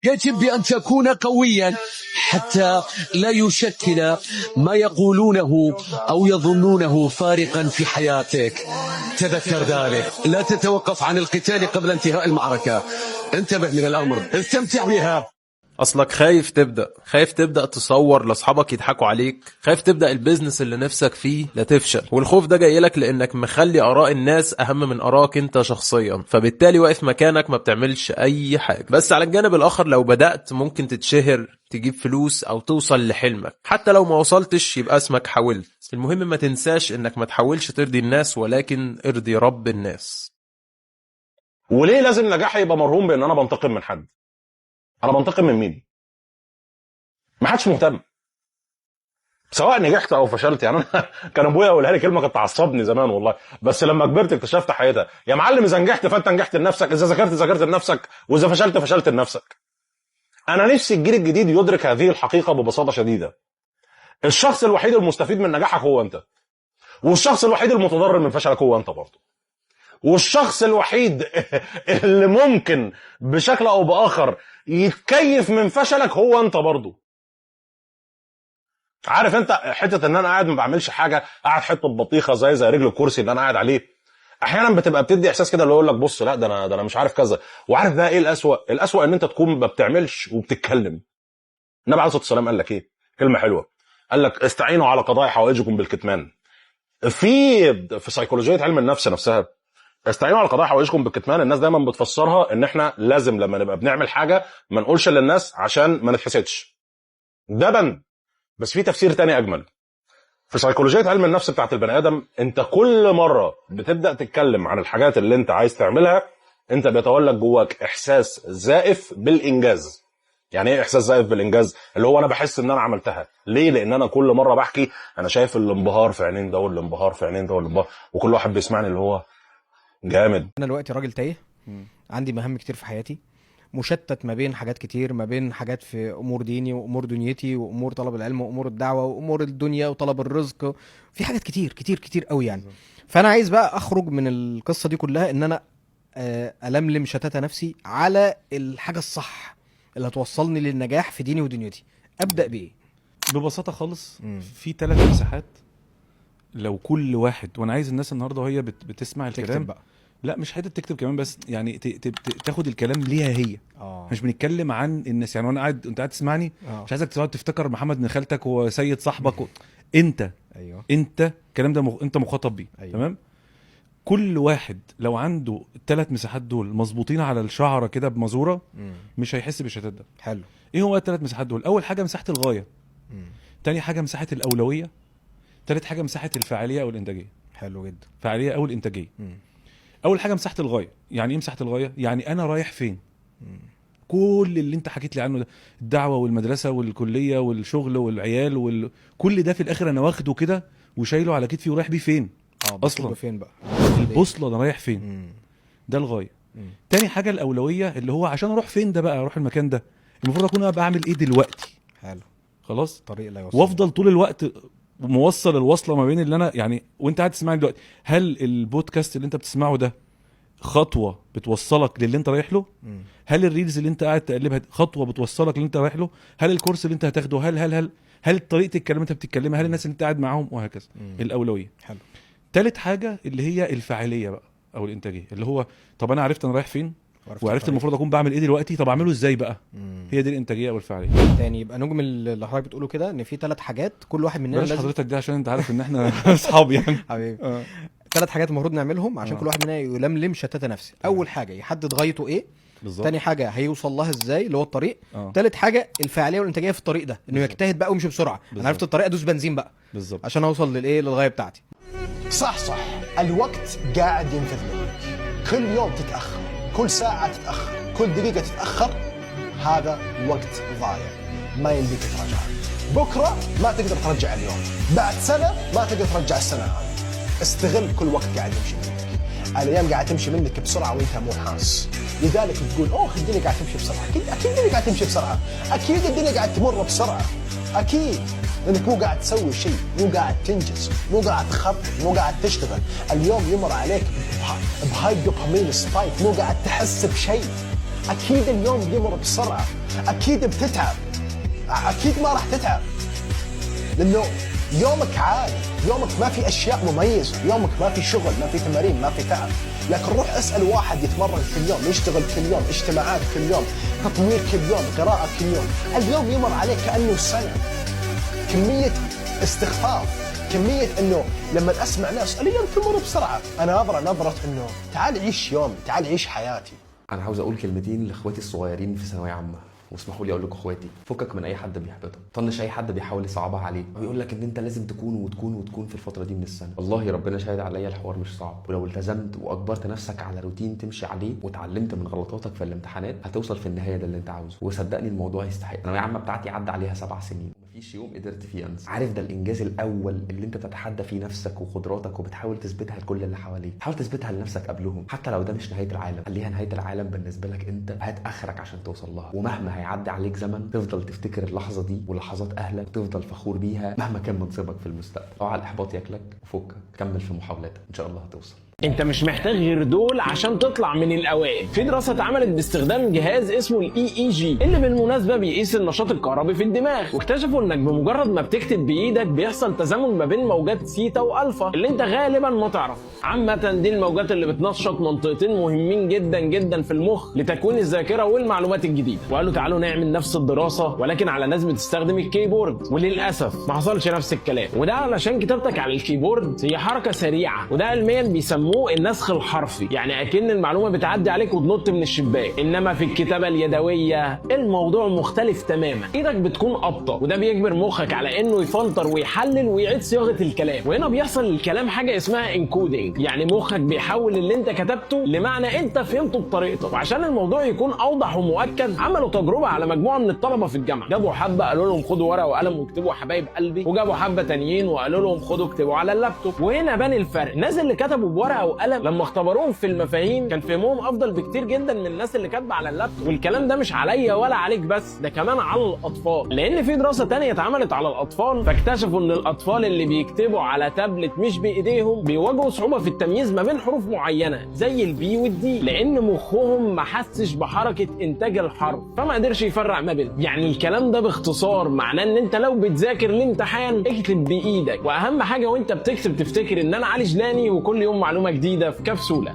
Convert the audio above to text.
يجب بأن تكون قويا حتى لا يشكل ما يقولونه أو يظنونه فارقا في حياتك. تذكر ذلك. لا تتوقف عن القتال قبل انتهاء المعركة. انتبه من الأمر، استمتع بها. اصلك خايف تبدا، خايف تبدا تصور لاصحابك يضحكوا عليك، خايف تبدا ال business اللي نفسك فيه لا تفشل. والخوف ده جاي لك لانك مخلي اراء الناس اهم من ارائك انت شخصيا، فبالتالي واقف مكانك ما بتعملش اي حاجة. بس على الجانب الاخر لو بدات ممكن تتشهر، تجيب فلوس، او توصل لحلمك. حتى لو ما وصلتش يبقى اسمك حاولت. المهم ما تنساش انك ما تحاولش ترضي الناس، ولكن ارضي رب الناس. وليه لازم نجاحي يبقى مرهون بان انا بنتقم من حد؟ انا بنتقم من مين؟ ما حدش مهتم سواء نجحت او فشلت. يعني انا كان ابويا يقولها لي كلمة كانت تعصبني زمان والله، بس لما كبرت اكتشفت حقيقتها. يا معلم اذا نجحت فانت نجحت لنفسك، اذا ذاكرت ذاكرت لنفسك، واذا فشلت فشلت لنفسك. انا نفسي الجيل الجديد يدرك هذه الحقيقة ببساطة شديدة. الشخص الوحيد المستفيد من نجاحك هو انت، والشخص الوحيد المتضرر من فشلك هو انت برضه، والشخص الوحيد اللي ممكن بشكل او باخر يتكيف من فشلك هو انت برضه. عارف انت حتة ان انا قاعد ما بعملش حاجة، قاعد حتة بطيخه زي رجل الكرسي اللي انا قاعد عليه، احيانا بتبقى بتدي احساس كده اللي يقول لك بص لا ده انا مش عارف كذا. وعارف بقى ايه الاسوأ؟ الاسوأ ان انت تكون ما بتعملش وبتتكلم. النبي عليه الصلاة والسلام قال لك ايه؟ كلمة حلوة، قال لك استعينوا على قضاء حوائجكم بالكتمان. في سيكولوجية علم النفس نفسها، استعينوا على قضاء حوائجكم بالكتمان، الناس دايما بتفسرها ان احنا لازم لما نبقى بنعمل حاجة ما نقولش للناس عشان ما نتحسدش. ده بند، بس في تفسير تاني اجمل. في سيكولوجية علم النفس بتاعت البني ادم، انت كل مرة بتبدا تتكلم عن الحاجات اللي انت عايز تعملها، انت بيتولد جواك احساس زائف بالانجاز. يعني ايه احساس زائف بالانجاز؟ اللي هو انا بحس ان انا عملتها. ليه؟ لان انا كل مرة بحكي انا شايف الانبهار في عينين ده والانبهار في عينين ده والانبهار، وكل واحد بيسمعني اللي هو جامد. انا دلوقتي راجل تايه، عندي مهام كتير في حياتي، مشتت ما بين حاجات كتير، ما بين حاجات في امور ديني وامور دنيتي وامور طلب العلم وامور الدعوة وامور الدنيا وطلب الرزق، في حاجات كتير كتير كتير قوي يعني. فانا عايز بقى اخرج من القصة دي كلها، ان انا الملم شتات نفسي على الحاجة الصح اللي هتوصلني للنجاح في ديني ودنيتي. ابدا بايه؟ ببساطة خالص، في 3 مساحات لو كل واحد، وانا عايز الناس النهارده وهي بتسمع الكلام تكتب بقى. لا مش حتة تكتب كمان، بس يعني تاخد الكلام ليها هي. مش بنتكلم عن الناس يعني. وانا قاعد انت قاعد تسمعني، مش عايزك تقعد تفتكر محمد ابن خالتك وسيد صاحبك انت. ايوه انت الكلام ده انت مخاطب بيه. أيوة. تمام. كل واحد لو عنده ال3 مساحات دول مظبوطين على الشعرة كده بمزوره، مش هيحس بالشتات ده. حلو. ايه هو ال3 مساحات دول؟ اول حاجة مساحة الغاية، تاني حاجة مساحة الاولوية، تالت حاجة مساحة الفاعلية او الانتاجية. حلو جدا. فاعلية او الانتاجية. اول حاجة مساحة الغاية. يعني ايه مساحة الغاية؟ يعني انا رايح فين؟ كل اللي انت حكيت لي عنه ده، الدعوة والمدرسة والكلية والشغل والعيال كل ده في الاخر انا واخده كده وشايله على كتفي ورايح بيه فين؟ اصلا فين بقى البوصلة ده رايح فين؟ ده الغاية. تاني حاجة الاولوية، اللي هو عشان اروح فين ده بقى، اروح المكان ده المفروض اكون انا بعمل ايه دلوقتي. حلو. خلاص، طريق لا يوصل، وافضل طول الوقت موصل الوصلة ما بين اللي انا يعني. وانت قاعد تسمعني دلوقتي، هل البودكاست اللي انت بتسمعه ده خطوة بتوصلك للي انت رايح له؟ هل ال reels اللي انت قاعد تقلبها خطوة بتوصلك للي انت رايح له؟ هل الكورس اللي انت هتاخده؟ هل هل هل هل طريقه الكلام اللي انت بتتكلمها؟ هل الناس اللي انت قاعد معاهم؟ وهكذا. الاولوية. حلو. تالت حاجة اللي هي الفاعلية بقى او الانتاجية، اللي هو طب انا عرفت انا رايح فين، وعرفت المفروض اكون بعمل ايه دلوقتي، طب اعمله ازاي بقى؟ هي دي الانتاجية والفاعليه. تاني يبقى نجم اللي حضرتك بتقوله كده ان في 3 حاجات كل واحد مننا بلاش لازم. حضرتك ده عشان انت عارف ان احنا اصحاب يعني. حبيبي. 3 حاجات المفروض نعملهم عشان كل واحد مننا يلملم شتات نفسه. اول حاجة يحدد غايته ايه. بالظبط. تاني حاجة هيوصل لها ازاي اللي هو الطريق. تالت حاجة الفاعلية والانتاجية في الطريق ده، انه يجتهد بقى ويمشي بسرعة. انا عرفت الطريق ادوس بنزين بقى. بالظبط. عشان اوصل للايه، للغاية بتاعتي. صح صح. الوقت قاعد ينفذ منك، كل يوم تتاخر، كل ساعة تتأخر، كل دقيقة تتأخر، هذا وقت ضايع ما يمديك تراجعه. بكرة ما تقدر ترجع اليوم، بعد سنة ما تقدر ترجع السنة هذه. استغل كل وقت قاعد يمشي منك. الأيام قاعد تمشي منك بسرعة وانت مو حاس، لذلك تقول اوه الدنيا قاعد تمشي بسرعة. أكيد الدنيا قاعد تمشي بسرعة، أكيد الدنيا قاعد تمر بسرعة، أكيد، لأنك مو قاعد تسوي شيء، مو قاعد تنجز، مو قاعد تخطط، مو قاعد تشتغل. اليوم يمر عليك ب high dopamine spike، مو قاعد تحس بشيء. اكيد اليوم بيمر بسرعة، اكيد بتتعب، اكيد ما راح تتعب لانه يومك عادي، يومك ما في اشياء مميزة، يومك ما في شغل، ما في تمارين، ما في تعب. لكن روح اسال واحد يتمرن كل يوم، يشتغل كل يوم، اجتماعات كل يوم، تطوير كل يوم، قراءة كل يوم، اليوم يمر عليه كانه سنة. كمية استخفاف، كمية انه لما اسمع ناس الايام تمر بسرعة، انا نظره انه تعال عيش يومي، تعال عيش حياتي. انا عاوز اقول كلمتين لاخواتي الصغيرين في ثانوية عامة، واسمحوا لي اقول لكم اخواتي، فكك من اي حد بيحبطك، طنش اي حد بيحاول يصعبها عليك ويقول لك ان انت لازم تكون وتكون وتكون في الفترة دي من السنة. والله ربنا شاهد عليا الحوار مش صعب، ولو التزمت واجبرت نفسك على روتين تمشي عليه وتعلمت من غلطاتك في الامتحانات هتوصل في النهاية ده اللي انت عاوزه، وصدقني الموضوع يستحق. الثانوية العامة بتاعتي عدى عليها 7 سنين، مفيش يوم قدرت فيه انسى. عارف ده الانجاز الاول اللي انت بتتحدى فيه نفسك وقدراتك وبتحاول تثبتها لكل اللي حواليك. حاول تثبتها لنفسك قبلهم، حتى لو ده مش نهاية العالم خليها نهاية العالم بالنسبة لك انت، هات اخرك عشان توصل لها. ومهما هيعدي عليك زمن تفضل تفتكر اللحظة دي ولحظات اهلك وتفضل فخور بيها مهما كان منصبك في المستقبل. اوعى الاحباط ياكلك وفكك، كمل في محاولاتك ان شاء الله هتوصل. انت مش محتاج غير دول عشان تطلع من الاوائل. في دراسة اتعملت باستخدام جهاز اسمه ال EEG اللي بالمناسبة بيقيس النشاط الكهربي في الدماغ، واكتشفوا انك بمجرد ما بتكتب بايدك بيحصل تزامن ما بين موجات سيتا والفا اللي انت غالبا ما تعرف. عامة دي الموجات اللي بتنشط منطقتين مهمين جدا جدا في المخ لتكوين الذاكرة والمعلومات الجديدة. وقالوا تعالوا نعمل نفس الدراسة ولكن على ناس بتستخدم ال keyboard، وللاسف ما حصلش نفس الكلام، وده علشان كتابتك على ال keyboard هي حركة سريعة، وده علميا بيسموه النسخ الحرفي، يعني اكن المعلومة بتعدي عليك وتنط من الشباك. انما في الكتابة اليدوية الموضوع مختلف تماما، ايدك بتكون ابطا، وده بيجبر مخك على انه يفلتر ويحلل ويعيد صياغة الكلام. وهنا بيحصل الكلام حاجة اسمها encoding، يعني مخك بيحول اللي انت كتبته لمعنى انت فهمته بطريقتك. وعشان الموضوع يكون اوضح ومؤكد عملوا تجربه على مجموعة من الطلبة في الجامعة، جابوا حبه قالوا لهم خدوا ورقة وقلم واكتبوا حبايب قلبي، وجابوا حبه تانيين وقالوا لهم خدوا اكتبوا على اللابتوب. وهنا بان الفرق، الناس اللي كتبوا بورقه وقلم لما اختبروهم في المفاهيم كان فهمهم افضل بكتير جدا من الناس اللي كاتبه على اللابتوب. والكلام ده مش عليا ولا عليك بس، ده كمان على الاطفال، لان في دراسة تانية اتعملت على الاطفال فاكتشفوا ان الاطفال اللي بيكتبوا على تابلت مش بايديهم بيواجهوا صعوبة في التمييز ما بين حروف معينة زي ال B وال D، لان مخهم ما حسش بحركة انتاج الحرف فما قدرش يفرق ما بينهم. يعني الكلام ده باختصار معناه ان انت لو بتذاكر الامتحان اكتب بايدك، واهم حاجة وانت بتكتب تفتكر ان انا علي جلاني وكل يوم معلومة جديدة في كبسولة.